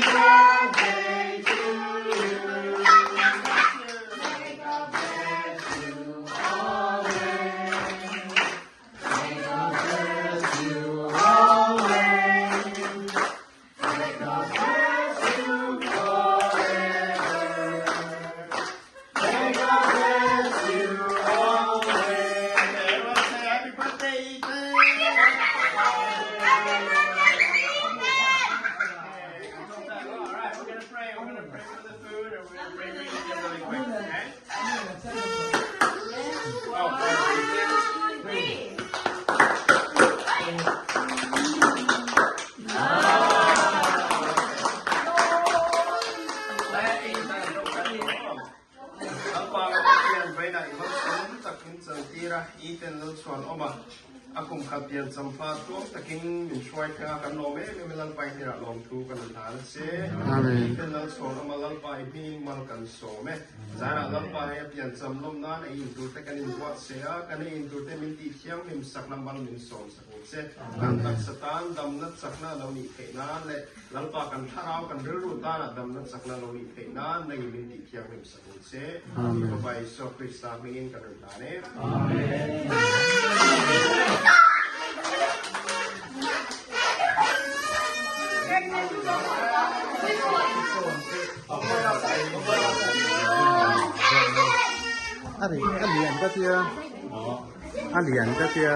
birthday to you. May God bless you always. May God bless you always. May God bless you forever. May God bless you always. Everyone say happy birthday, Ethan. Happy birthday, Ethan! All right, we're gonna pray. We're gonna pray for the food, and we're gonna pray for Ethan really quick. Okay? Oh, 1, 2, 3. Lalpa kan Pathian vawiinah i malsawm tak min chantir a, Ethan Lalchhuanawma a kum khat piancham hma tluang takin min hruai thleng a, kan lawm em em e Lalpa i hnenah lawmthu kan hlan a che. Ethan Lalchhuanawma Lalpa i hmingin mal kan sawm e. Zanah Lalpa hei a piancham lawm nan ei in turte kan inbuat se a, kan ei in turte min tih thianghlim sakna mal min sawm sak ang che. Kan taksa tan damna chakna a lo nih theih nan leh Lalpa kan thlarau kan rilru tanah damna chakna lo nih theih nan nangin min tih thianghlim sak ang che. Fapa Isua Krista hmingin kan rawn hlan e. Amen. A lian ka tia. A lian ka tia.